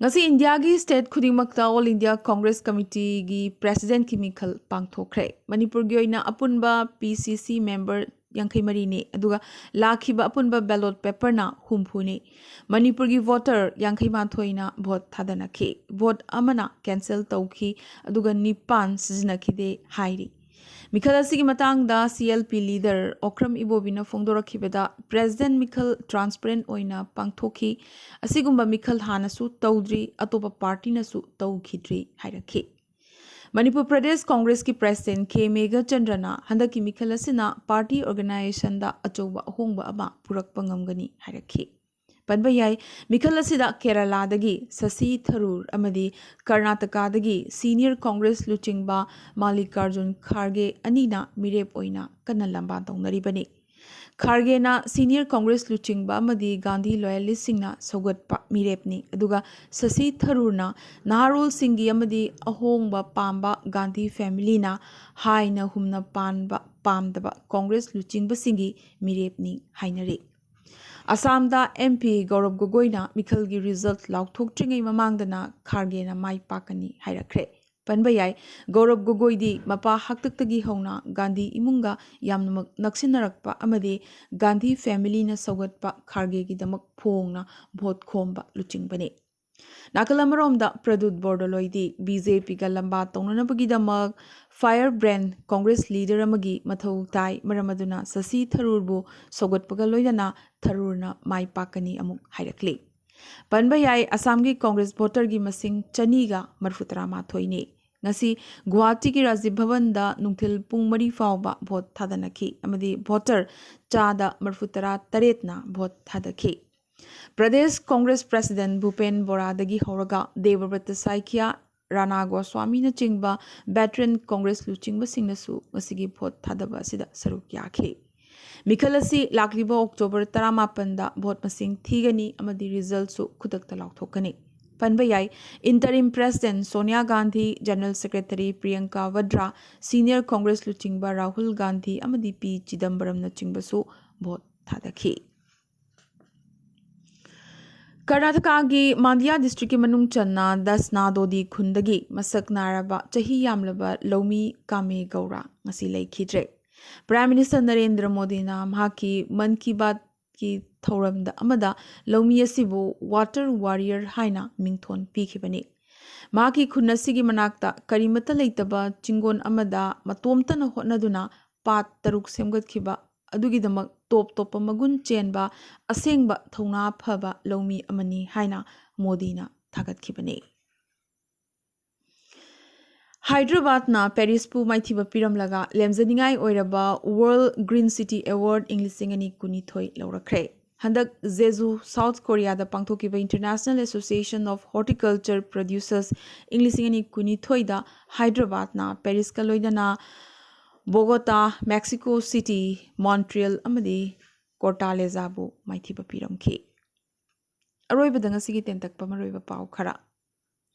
ꯉꯁꯤ ꯏꯟꯗꯤꯌꯥꯒꯤ state ꯈꯨꯗꯤꯡꯃꯛꯇ All India Congress Committeeꯒꯤ Presidentꯀꯤ ꯃꯤꯈꯜ ꯄꯥꯡꯊꯣꯛꯈ꯭ꯔꯦ꯫ ꯃꯅꯤꯄꯨꯔꯒꯤ ꯑꯣꯏꯅ ꯑꯄꯨꯟꯕ PCC member ꯌꯥꯡꯈꯩ ꯃꯔꯤꯅꯤ, ꯑꯗꯨꯒ ꯂꯥꯛꯈꯤꯕ ꯑꯄꯨꯟꯕ ballot paperꯅ ꯍꯨꯝꯐꯨꯅꯤ꯫ ꯃꯅꯤꯄꯨꯔꯒꯤ voter ꯌꯥꯡꯈꯩ ꯃꯥꯊꯣꯏꯅ vote ꯊꯥꯗꯅꯈꯤ꯫ Vote ꯑꯃꯅ cancel ꯇꯧꯈꯤ, ꯑꯗꯨꯒ ꯅꯤꯄꯥꯟ ꯁꯤꯖꯤꯟꯅꯈꯤꯗꯦ ꯍꯥꯏꯔꯤ꯫ ꯃꯤꯈꯜ ꯑꯁꯤꯒꯤ ꯃꯇꯥꯡꯗ CLP leader ꯑꯣꯀ꯭ꯔꯝ ꯏꯕꯣꯕꯤꯅ ꯐꯣꯡꯗꯣꯔꯛꯈꯤꯕꯗ, President ꯃꯤꯈꯜ transparent ꯑꯣꯏꯅ ꯄꯥꯡꯊꯣꯛꯈꯤ꯫ ꯑꯁꯤꯒꯨꯝꯕ ꯃꯤꯈꯜ ꯍꯥꯟꯅꯁꯨ ꯇꯧꯗ꯭ꯔꯤ, ꯑꯇꯣꯞꯄ partyꯅꯁꯨ ꯇꯧꯈꯤꯗ꯭ꯔꯤ ꯍꯥꯏꯔꯛꯈꯤ꯫ ꯃꯅꯤꯄꯨꯔ ꯄ꯭ꯔꯗꯦꯁ Congressꯀꯤ President ꯀꯦ ꯃꯦꯘꯆꯟꯗ꯭ꯔꯅ ꯍꯟꯗꯛꯀꯤ ꯃꯤꯈꯜ ꯑꯁꯤꯅ party organizationꯗ ꯑꯆꯧꯕ ꯑꯍꯣꯡꯕ ꯑꯃ ꯄꯨꯔꯛꯄ ꯉꯝꯒꯅꯤ ꯍꯥꯏꯔꯛꯈꯤ꯫ ꯄꯟꯕ ꯌꯥꯏ, ꯃꯤꯈꯜ ꯑꯁꯤꯗ ꯀꯦꯔꯂꯥꯗꯒꯤ ꯁꯁꯤ ꯊꯔꯨꯔ ꯑꯃꯗꯤ ꯀꯔꯅꯥꯇꯀꯥꯗꯒꯤ senior Congress ꯂꯨꯆꯤꯡꯕ ꯃꯥꯜꯂꯤꯀꯥꯔꯖꯨꯟ ꯈꯥꯔꯒꯦ ꯑꯅꯤꯅ ꯃꯤꯔꯦꯞ ꯑꯣꯏꯅ ꯀꯟꯅ ꯂꯝꯕꯥ ꯇꯧꯅꯔꯤꯕꯅꯤ꯫ ꯈꯥꯔꯒꯦꯅ senior Congress ꯂꯨꯆꯤꯡꯕ ꯑꯃꯗꯤ ꯒꯥꯟꯙꯤ loyalistꯁꯤꯡꯅ ꯁꯧꯒꯠꯄ ꯃꯤꯔꯦꯞꯅꯤ, ꯑꯗꯨꯒ ꯁꯁꯤ ꯊꯔꯨꯔꯅ ꯅꯍꯥꯔꯣꯜꯁꯤꯡꯒꯤ ꯑꯃꯗꯤ ꯑꯍꯣꯡꯕ ꯄꯥꯝꯕ ꯒꯥꯟꯙꯤ familyꯅ ꯍꯥꯏꯅ ꯍꯨꯝꯅ ꯄꯥꯟꯕ ꯄꯥꯝꯗꯕ ꯀꯣꯡꯒ꯭ꯔꯦꯁ ꯂꯨꯆꯤꯡꯕꯁꯤꯡꯒꯤ ꯃꯤꯔꯦꯞꯅꯤ ꯍꯥꯏꯅꯔꯤ꯫ ꯑꯁꯥꯝꯗ MP ꯒꯧꯔꯕ ꯒꯣꯒꯣꯏꯅ ꯃꯤꯈꯜꯒꯤ result ꯂꯥꯎꯊꯣꯛꯇ꯭ꯔꯤꯉꯩ ꯃꯃꯥꯡꯗꯅ ꯈꯥꯔꯒꯦꯅ ꯃꯥꯏ ꯄꯥꯛꯀꯅꯤ ꯍꯥꯏꯔꯛꯈ꯭ꯔꯦ꯫ ꯄꯟꯕ ꯌꯥꯏ, ꯒꯧꯔꯕ ꯒꯣꯒꯣꯏꯗꯤ ꯃꯄꯥ ꯍꯥꯛꯇꯛꯇꯒꯤ ꯍꯧꯅ ꯒꯥꯟꯙꯤ ꯏꯃꯨꯡꯒ ꯌꯥꯝꯅꯃꯛ ꯅꯛꯁꯤꯟꯅꯔꯛꯄ ꯑꯃꯗꯤ ꯒꯥꯟꯙꯤ familyꯅ ꯁꯧꯒꯠꯄ ꯈꯥꯔꯒꯦꯒꯤꯗꯃꯛ ꯐꯣꯡꯅ vote ꯈꯣꯝꯕ ꯂꯨꯆꯤꯡꯕꯅꯤ꯫ ꯅꯥꯀꯜ ꯑꯃꯔꯣꯝꯗ ꯄ꯭ꯔꯗꯨꯠ ꯕꯣꯔꯗꯣꯂꯣꯏꯗꯤ BJPꯒ ꯂꯝꯕꯥ ꯇꯧꯅꯅꯕꯒꯤꯗꯃꯛ firebrand ꯀꯣꯡꯒ꯭ꯔꯦꯁ leader ꯑꯃꯒꯤ ꯃꯊꯧ ꯇꯥꯏ, ꯃꯔꯝ ꯑꯗꯨꯅ ꯁꯁꯤ ꯊꯔꯨꯔꯕꯨ ꯁꯧꯒꯠꯄꯒ ꯂꯣꯏꯅꯅ ꯊꯔꯨꯔꯅ ꯃꯥꯏ ꯄꯥꯛꯀꯅꯤ ꯑꯃꯨꯛ ꯍꯥꯏꯔꯛꯂꯤ꯫ ꯄꯟꯕ ꯌꯥꯏ, ꯑꯁꯥꯝꯒꯤ ꯀꯣꯡꯒ꯭ꯔꯦꯁ voterꯒꯤ ꯃꯁꯤꯡ ꯆꯅꯤꯒ ꯃꯔꯤꯐꯨ ꯇꯔꯥ ꯃꯥꯊꯣꯏꯅꯤ꯫ ꯉꯁꯤ ꯒꯨꯋꯥꯍꯥꯇꯤꯒꯤ ꯔꯥꯖꯤꯕ ꯚꯕꯟꯗ ꯅꯨꯡꯊꯤꯜ ꯄꯨꯡ ꯃꯔꯤ ꯐꯥꯎꯕ vote ꯊꯥꯗꯅꯈꯤ ꯑꯃꯗꯤ voter ꯆꯥꯗ ꯃꯔꯤꯐꯨ ꯇꯔꯥ ꯇꯔꯦꯠꯅ vote ꯊꯥꯗꯈꯤ꯫ ꯄ꯭ꯔꯗꯦꯁ ꯀꯣꯡꯒ꯭ꯔꯦꯁ president ꯚꯨꯄꯦꯟ ꯕꯣꯔꯥꯗꯒꯤ ꯍꯧꯔꯒ ꯗꯦꯕꯕ꯭ꯔꯇ ꯁꯥꯏꯀꯤꯌꯥ, ꯔꯥꯅꯥ ꯒꯣꯁ꯭ꯋꯥꯃꯤꯅꯆꯤꯡꯕ veteran ꯀꯣꯡꯒ꯭ꯔꯦꯁ ꯂꯨꯆꯤꯡꯕꯁꯤꯡꯅꯁꯨ ꯉꯁꯤꯒꯤ vote ꯊꯥꯗꯕ ꯑꯁꯤꯗ ꯁꯔꯨꯛ ꯌꯥꯈꯤ꯫ ꯃꯤꯈꯜ ꯑꯁꯤ ꯂꯥꯛꯂꯤꯕ October ꯇꯔꯥꯃꯥꯄꯟꯗ vote ꯃꯁꯤꯡ ꯊꯤꯒꯅꯤ ꯑꯃꯗꯤ resultꯁꯨ ꯈꯨꯗꯛꯇ ꯂꯥꯎꯊꯣꯛꯀꯅꯤ꯫ ꯄꯟꯕ ꯌꯥꯏ, interim president Sonia Gandhi, general secretary ꯄ꯭ꯔꯤꯌꯪꯀꯥ ꯋꯗ꯭ꯔꯥ, senior Congress ꯂꯨꯆꯤꯡꯕ ꯔꯥꯍꯨꯜ ꯒꯥꯟꯙꯤ ꯑꯃꯗꯤ ꯄꯤ ꯆꯤꯗꯝꯕꯔꯝꯅꯆꯤꯡꯕꯁꯨ vote ꯊꯥꯗꯈꯤ꯫ ꯀꯔꯅꯥꯇꯀꯥꯒꯤ ꯃꯥꯟꯗꯤꯌꯥ districtꯀꯤ ꯃꯅꯨꯡ ꯆꯟꯅ ꯗꯁꯅꯥꯗꯣꯗꯤ ꯈꯨꯟꯗꯒꯤ ꯃꯁꯛ ꯅꯥꯏꯔꯕ ꯆꯍꯤ ꯌꯥꯝꯂꯕ ꯂꯧꯃꯤ ꯀꯥꯃꯦ ꯒꯧꯔꯥ ꯉꯁꯤ ꯂꯩꯈꯤꯗ꯭ꯔꯦ꯫ Prime Minister ꯅꯔꯦꯟꯗ꯭ꯔ ꯃꯣꯗꯤꯅ ꯃꯍꯥꯛꯀꯤ ꯃꯟ ꯀꯤ ꯕꯥꯠꯀꯤ ꯊꯧꯔꯝꯗ ꯑꯃꯗ ꯂꯧꯃꯤ ꯑꯁꯤꯕꯨ water warrior ꯍꯥꯏꯅ ꯃꯤꯡꯊꯣꯟ ꯄꯤꯈꯤꯕꯅꯤ꯫ ꯃꯍꯥꯛꯀꯤ ꯈꯨꯟ ꯑꯁꯤꯒꯤ ꯃꯅꯥꯛꯇ ꯀꯔꯤꯃꯠꯇ ꯂꯩꯇꯕ ꯆꯤꯡꯒꯣꯟ ꯑꯃꯗ ꯃꯇꯣꯝꯇꯅ ꯍꯣꯠꯅꯗꯨꯅ ꯄꯥꯠ ꯇꯔꯨꯛ ꯁꯦꯝꯒꯠꯈꯤꯕ ꯑꯗꯨꯒꯤꯗꯃꯛ ꯇꯣꯞ ꯇꯣꯞꯄ ꯃꯒꯨꯟ ꯆꯦꯟꯕ ꯑꯁꯦꯡꯕ ꯊꯧꯅꯥ ꯐꯕ ꯂꯧꯃꯤ ꯑꯃꯅꯤ ꯍꯥꯏꯅ ꯃꯣꯗꯤꯅ ꯊꯥꯒꯠꯈꯤꯕꯅꯤ꯫ ꯍꯥꯏꯗ꯭ꯔꯕꯥꯗꯅ ꯄꯦꯔꯤꯁꯄꯨ ꯃꯥꯏꯊꯤꯕ ꯄꯤꯔꯝꯂꯒ ꯂꯦꯝꯖꯅꯤꯡꯉꯥꯏ ꯑꯣꯏꯔꯕ World Green City Award ꯏꯪ ꯂꯤꯁꯤꯡ ꯑꯅꯤ ꯀꯨꯟꯅꯤꯊꯣꯏ ꯂꯧꯔꯛꯈ꯭ꯔꯦ꯫ ꯍꯟꯗꯛ ꯖꯦꯖꯨ, South Koreaꯗ ꯄꯥꯡꯊꯣꯛꯈꯤꯕ International Association of Horticulture Producers ꯏꯪ ꯂꯤꯁꯤꯡ ꯑꯅꯤ ꯀꯨꯟꯅꯤꯊꯣꯏꯗ ꯍꯥꯏꯗ꯭ꯔꯕꯥꯗꯅ ꯄꯦꯔꯤꯁꯀ ꯂꯣꯏꯅꯅ ꯕꯣꯒꯣꯇꯥ, ꯃꯦꯛꯁꯤꯀꯣ ꯁꯤꯇꯤ, ꯃꯣꯟꯇ꯭ꯔꯤꯌꯜ ꯑꯃꯗꯤ ꯀꯣꯔꯇꯥꯂꯦꯖꯥꯕꯨ ꯃꯥꯏꯊꯤꯕ ꯄꯤꯔꯝꯈꯤ꯫ ꯑꯔꯣꯏꯕꯗ ꯉꯁꯤꯒꯤ ꯇꯦꯟꯇꯛꯄ ꯃꯔꯨꯑꯣꯏꯕ ꯄꯥꯎ ꯈꯔ꯫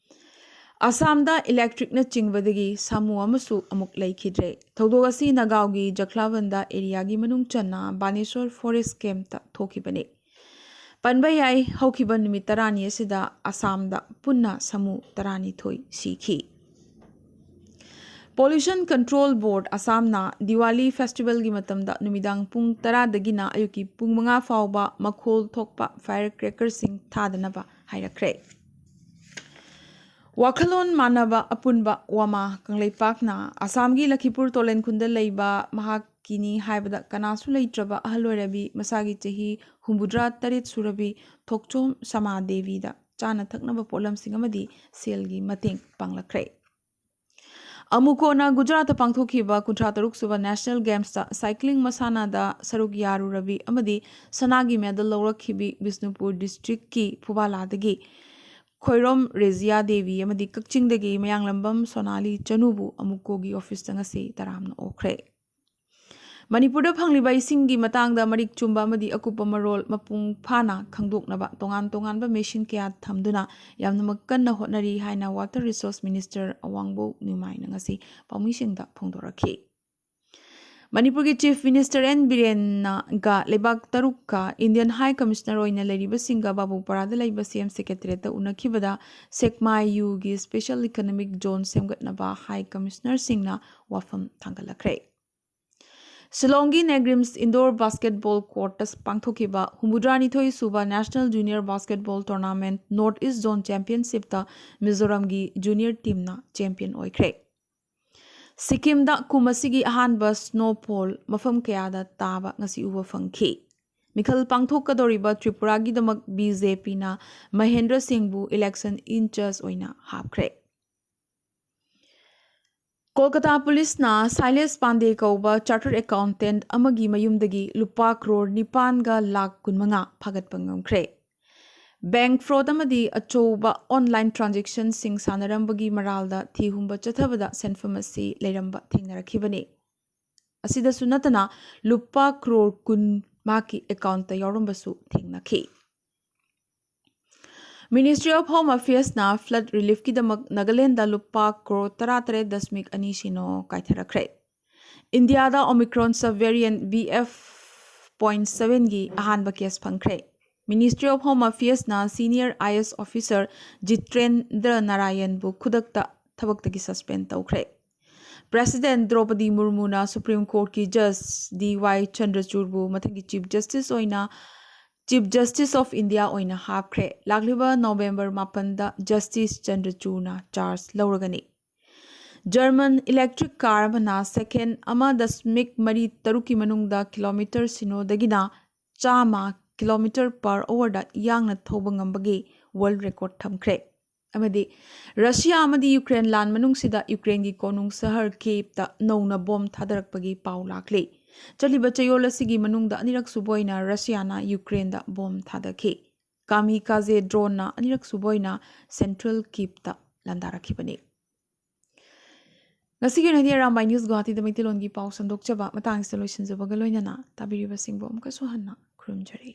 ꯑꯁꯥꯝꯗ ꯏꯂꯦꯛꯇ꯭ꯔꯤꯛꯅ ꯆꯤꯡꯕꯗꯒꯤ ꯁꯥꯃꯨ ꯑꯃꯁꯨ ꯑꯃꯨꯛ ꯂꯩꯈꯤꯗ꯭ꯔꯦ꯫ ꯊꯧꯗꯣꯛ ꯑꯁꯤ ꯅꯥꯒꯥꯎꯒꯤ ꯖꯈ꯭ꯂꯥꯕꯟꯗ ꯑꯦꯔꯤꯌꯥꯒꯤ ꯃꯅꯨꯡ ꯆꯟꯅ ꯕꯥꯅꯦꯁꯣꯔ ꯐꯣꯔꯦꯁ ꯀꯦꯝꯞꯇ ꯊꯣꯛꯈꯤꯕꯅꯤ꯫ ꯄꯟꯕ ꯌꯥꯏ, ꯍꯧꯈꯤꯕ ꯅꯨꯃꯤꯠ ꯇꯔꯥꯅꯤ ꯑꯁꯤꯗ ꯑꯁꯥꯝꯗ ꯄꯨꯟꯅ ꯁꯥꯃꯨ ꯇꯔꯥꯅꯤꯊꯣꯏ ꯁꯤꯈꯤ꯫ Pollution Control Board ꯑꯁꯥꯝꯅ ꯗꯤꯋꯥꯂꯤ ꯐꯦꯁꯇꯤꯚꯦꯜꯒꯤ ꯃꯇꯝꯗ ꯅꯨꯃꯤꯗꯥꯡ ꯄꯨꯡ ꯇꯔꯥꯗꯒꯤꯅ ꯑꯌꯨꯛꯀꯤ ꯄꯨꯡ ꯃꯉꯥ ꯐꯥꯎꯕ ꯃꯈꯣꯜ ꯊꯣꯛꯄ ꯐꯥꯌꯔ ꯀ꯭ꯔꯦꯀꯔꯁꯤꯡ ꯊꯥꯗꯅꯕ ꯍꯥꯏꯔꯛꯈ꯭ꯔꯦ꯫ ꯋꯥꯈꯜꯂꯣꯟ ꯃꯥꯟꯅꯕ ꯑꯄꯨꯟꯕ ꯋꯥꯃꯥ ꯀꯪꯂꯩꯄꯥꯛꯅ ꯑꯁꯥꯝꯒꯤ ꯂꯈꯤꯄꯨꯔ ꯇꯣꯂꯦꯟꯈꯨꯟꯗ ꯂꯩꯕ ꯃꯍꯥꯛꯀꯤꯅꯤ ꯍꯥꯏꯕꯗ ꯀꯅꯥꯁꯨ ꯂꯩꯇ꯭ꯔꯕ ꯑꯍꯜ ꯑꯣꯏꯔꯕꯤ, ꯃꯁꯥꯒꯤ ꯆꯍꯤ ꯍꯨꯝꯐꯨꯇꯔꯥ ꯇꯔꯦꯠ ꯁꯨꯔꯕꯤ ꯊꯣꯛꯆꯣꯝ ꯁꯃꯥ ꯗꯦꯕꯤꯗ ꯆꯥꯅ ꯊꯛꯅꯕ ꯄꯣꯠꯂꯝꯁꯤꯡ ꯑꯃꯗꯤ ꯁꯦꯜꯒꯤ ꯃꯇꯦꯡ ꯄꯥꯡꯂꯛꯈ꯭ꯔꯦ꯫ ꯑꯃꯨꯛ ꯀꯣꯟꯅ ꯒꯨꯖꯔꯥꯠꯇ ꯄꯥꯡꯊꯣꯛꯈꯤꯕ ꯀꯨꯟꯊ꯭ꯔꯥ ꯇꯔꯨꯛ ꯁꯨꯕ ꯅꯦꯁꯅꯦꯜ ꯒꯦꯝꯁꯇ ꯁꯥꯏꯀ꯭ꯂꯤꯡ ꯃꯁꯥꯟꯅꯗ ꯁꯔꯨꯛ ꯌꯥꯔꯨꯔꯕꯤ ꯑꯃꯗꯤ ꯁꯅꯥꯒꯤ ꯃꯦꯗꯜ ꯂꯧꯔꯛꯈꯤꯕꯤ ꯕꯤꯁꯅꯨꯄꯨꯔ ꯗꯤꯁꯇ꯭ꯔꯤꯛꯀꯤ ꯐꯨꯕꯥꯂꯥꯗꯒꯤ ꯈꯣꯏꯔꯣꯝ ꯔꯦꯖꯤꯌꯥ ꯗꯦꯕꯤ ꯑꯃꯗꯤ ꯀꯛꯆꯤꯡꯗꯒꯤ ꯃꯌꯥꯡꯂꯝꯕꯝ ꯁꯣꯅꯥꯂꯤ ꯆꯅꯨꯕꯨ ꯑꯃꯨꯛꯀꯣꯒꯤ ꯑꯣꯐꯤꯁꯇ ꯉꯁꯤ ꯇꯔꯥꯝꯅ ꯑꯣꯛꯈ꯭ꯔꯦ꯫ ꯃꯅꯤꯄꯨꯔꯗ ꯐꯪꯂꯤꯕ ꯏꯁꯤꯡꯒꯤ ꯃꯇꯥꯡꯗ ꯃꯔꯤꯛ ꯆꯨꯝꯕ ꯑꯃꯗꯤ ꯑꯀꯨꯞꯄ ꯃꯔꯣꯜ ꯃꯄꯨꯡ ꯐꯥꯅ ꯈꯪꯗꯣꯛꯅꯕ ꯇꯣꯉꯥꯟ ꯇꯣꯉꯥꯟꯕ ꯃꯦꯁꯤꯟ ꯀꯌꯥ ꯊꯝꯗꯨꯅ ꯌꯥꯝꯅꯃꯛ ꯀꯟꯅ ꯍꯣꯠꯅꯔꯤ ꯍꯥꯏꯅ ꯋꯥꯇꯔ ꯔꯤꯁꯣꯔꯁ ꯃꯤꯅꯤꯁꯇꯔ ꯑꯋꯥꯡꯕꯧ ꯅ꯭ꯌꯨꯃꯥꯏꯅ ꯉꯁꯤ ꯄꯥꯎꯃꯤꯁꯤꯡꯗ ꯐꯣꯡꯗꯣꯔꯛꯈꯤ꯫ ꯃꯅꯤꯄꯨꯔꯒꯤ ꯆꯤꯐ ꯃꯤꯅꯤꯁꯇꯔ ꯑꯦꯟ ꯕꯤꯔꯦꯟꯅꯒ ꯂꯩꯕꯥꯛ ꯇꯔꯨꯛꯀ ꯏꯟꯗꯤꯌꯟ ꯍꯥꯏ ꯀꯃꯤꯁꯅꯔ ꯑꯣꯏꯅ ꯂꯩꯔꯤꯕꯁꯤꯡꯒ ꯕꯥꯕꯨꯄꯥꯔꯥꯗ ꯂꯩꯕ ꯁꯤ ꯑꯦꯝ ꯁꯦꯀ꯭ꯔꯦꯇꯔꯤꯌꯦꯠꯇ ꯎꯅꯈꯤꯕꯗ ꯁꯦꯛꯃꯥꯏ ꯌꯨꯒꯤ ꯁ꯭ꯄꯦꯁꯦꯜ ꯏꯀꯣꯅꯣꯃꯤꯛ ꯖꯣꯟ ꯁꯦꯝꯒꯠꯅꯕ ꯍꯥꯏ ꯀꯃꯤꯁꯅꯔꯁꯤꯡꯅ ꯋꯥꯐꯝ ꯊꯥꯡꯒꯠꯂꯛꯈ꯭ꯔꯦ꯫ ꯁꯤꯂꯣꯡꯒꯤ ꯅꯦꯒ꯭ꯔꯤꯝꯁ ꯏꯟꯗꯣꯔ ꯕꯥꯁꯀꯦꯠꯕꯣꯜ ꯀꯣꯔꯠꯇ ꯄꯥꯡꯊꯣꯛꯈꯤꯕ ꯍꯨꯝꯐꯨꯇꯔꯥꯅꯤꯊꯣꯏ ꯁꯨꯕ national junior basketball tournament north east zone ꯆꯦꯝꯄꯤꯌꯟꯁꯤꯞꯇ ꯃꯤꯖꯣꯔꯥꯝꯒꯤ ꯖꯨꯅꯤꯌꯔ ꯇꯤꯝꯅ ꯆꯦꯝꯄꯤꯌꯟ ꯑꯣꯏꯈ꯭ꯔꯦ꯫ ꯁꯤꯛꯀꯤꯝꯗ ꯀꯨꯝ ꯑꯁꯤꯒꯤ ꯑꯍꯥꯟꯕ ꯁ꯭ꯅꯣꯐꯣꯜ ꯃꯐꯝ ꯀꯌꯥꯗ ꯇꯥꯕ ꯉꯁꯤ ꯎꯕ ꯐꯪꯈꯤ꯫ ꯃꯤꯈꯜ ꯄꯥꯡꯊꯣꯛꯀꯗꯧꯔꯤꯕ ꯇ꯭ꯔꯤꯄꯨꯔꯥꯒꯤꯗꯃꯛ ꯕꯤ ꯖꯦ ꯄꯤꯅ ꯃꯍꯦꯟꯗ꯭ꯔ ꯁꯤꯡꯕꯨ ꯏꯂꯦꯛꯁꯟ ꯏꯟꯆꯥꯔꯖ ꯑꯣꯏꯅ ꯍꯥꯞꯈ꯭ꯔꯦ꯫ ꯀꯣꯜꯀꯇꯥ ꯄꯨꯂꯤꯁꯅ ꯁꯥꯏꯂꯦꯁ ꯄꯥꯟꯗꯦ ꯀꯧꯕ ꯆꯥꯔꯇꯔ ꯑꯦꯀꯥꯎꯟꯇꯦꯟꯠ ꯑꯃꯒꯤ ꯃꯌꯨꯝꯗꯒꯤ ꯂꯨꯄꯥ ꯀ꯭ꯔꯣꯔ ꯅꯤꯄꯥꯟꯒ ꯂꯥꯈ ꯀꯨꯟꯃꯉꯥ ꯐꯥꯒꯠꯄ ꯉꯝꯈ꯭ꯔꯦ꯫ ꯕꯦꯡꯛ ꯐ꯭ꯔꯣꯗ ꯑꯃꯗꯤ ꯑꯆꯧꯕ ꯑꯣꯟꯂꯥꯏꯟ ꯇ꯭ꯔꯥꯟꯖꯦꯛꯁꯟꯁꯤꯡ ꯁꯥꯟꯅꯔꯝꯕꯒꯤ ꯃꯔꯥꯜꯗ ꯊꯤꯍꯨꯝꯕ ꯆꯠꯊꯕꯗ ꯁꯦꯟꯐꯝ ꯑꯁꯤ ꯂꯩꯔꯝꯕ ꯊꯦꯡꯅꯔꯛꯈꯤꯕꯅꯤ꯫ ꯑꯁꯤꯗꯁꯨ ꯅꯠꯇꯅ ꯂꯨꯄꯥ ꯀ꯭ꯔꯣꯔ ꯀꯨꯟ ꯃꯍꯥꯛꯀꯤ ꯑꯦꯀꯥꯎꯟꯠꯇ ꯌꯥꯎꯔꯝꯕꯁꯨ ꯊꯦꯡꯅꯈꯤ꯫ Ministry of Home Affairsꯅ flood reliefꯀꯤꯗꯃꯛ Nagaland ꯂꯨꯄꯥ ꯀ꯭ꯔꯣꯔ ꯇꯔꯥꯇꯔꯦꯠ ꯗꯁꯃꯤꯛ ꯑꯅꯤ ꯁꯤꯅꯣ ꯀꯥꯏꯊꯔꯛꯈ꯭ꯔꯦ꯫ ꯏꯟꯗꯤꯌꯥꯗ Omicron subvariant B F point sevenꯒꯤ ꯑꯍꯥꯟꯕ case ꯐꯪꯈ꯭ꯔꯦ꯫ Ministry of Home Affairsꯅ senior I A S officer ꯖꯤꯇ꯭ꯔꯦꯟꯗ꯭ꯔ ꯅꯥꯔꯥꯌꯟꯕꯨ ꯈꯨꯗꯛꯇ ꯊꯕꯛꯇꯒꯤ suspend ꯇꯧꯈ꯭ꯔꯦ꯫ President ꯗ꯭ꯔꯧꯄꯗꯤ ꯃꯨꯔꯃꯨꯅ Supreme Courtꯀꯤ Judge D Y ꯆꯟꯗ꯭ꯔꯆꯨꯔꯕꯨ ꯃꯊꯪꯒꯤ Chief Justice ꯑꯣꯏꯅ Chief Justice of India ꯑꯣꯏꯅ ꯍꯥꯞꯈ꯭ꯔꯦ꯫ ꯂꯥꯛꯂꯤꯕ ꯅꯣꯕꯦꯝꯕꯔ ꯃꯥꯄꯟꯗ Justice ꯆꯟꯗ꯭ꯔꯆꯨꯔꯅ charge ꯂꯧꯔꯒꯅꯤ꯫ German electric car ꯑꯃꯅ second ꯑꯃ ꯗꯁꯃꯤꯛ ꯃꯔꯤ ꯇꯔꯨꯛꯀꯤ ꯃꯅꯨꯡꯗ ꯀꯤꯂꯣꯃꯤꯇꯔ ꯁꯤꯅꯣꯗꯒꯤꯅ ꯆꯥꯝꯃ kilometre per hourꯗ ꯌꯥꯡꯅ ꯊꯧꯕ ꯉꯝꯕꯒꯤ world record ꯊꯝꯈ꯭ꯔꯦ꯫ ꯑꯃꯗꯤ ꯔꯁꯤꯌꯥ ꯑꯃꯗꯤ ꯌꯨꯀ꯭ꯔꯦꯟ ꯂꯥꯟ ꯃꯅꯨꯡꯁꯤꯗ ꯌꯨꯀ꯭ꯔꯦꯟꯒꯤ ꯀꯣꯅꯨꯡ ꯁꯍꯔ ꯀꯤꯞꯇ ꯅꯧꯅ ꯕꯣꯝ ꯊꯥꯗꯔꯛꯄꯒꯤ ꯄꯥꯎ ꯂꯥꯛꯂꯤ꯫ ꯆꯠꯂꯤꯕ ꯆꯌꯣꯜ ꯑꯁꯤꯒꯤ ꯃꯅꯨꯡꯗ ꯑꯅꯤꯔꯛ ꯁꯨꯕ ꯑꯣꯏꯅ ꯔꯁꯤꯌꯥꯅ ꯌꯨꯀ꯭ꯔꯦꯟꯗ ꯕꯣꯝ ꯊꯥꯗꯈꯤ꯫ Kamikaze droneꯅ ꯑꯅꯤꯔꯛ ꯁꯨꯕ ꯑꯣꯏꯅ central ꯀꯤꯞꯇ ꯂꯥꯟꯗꯥꯔꯛꯈꯤꯕꯅꯤ꯫ ꯉꯁꯤꯒꯤ ꯑꯣꯏꯅꯗꯤ ꯑꯔꯥꯝꯕꯥꯏ ꯅ꯭ꯌꯨꯁ ꯒꯨꯋꯥꯍꯥꯇꯤꯗ ꯃꯩꯇꯩꯂꯣꯟꯒꯤ ꯄꯥꯎ ꯁꯟꯗꯣꯛꯆꯕ ꯃꯇꯥꯡꯁꯤꯗ ꯂꯣꯏꯁꯤꯟꯖꯕꯒ ꯂꯣꯏꯅꯅ ꯇꯥꯕꯤꯔꯤꯕꯁꯤꯡꯕꯨ ꯑꯃꯨꯛꯀꯁꯨ ꯍꯟꯅ ꯈꯨꯔꯨꯝꯖꯔꯤ꯫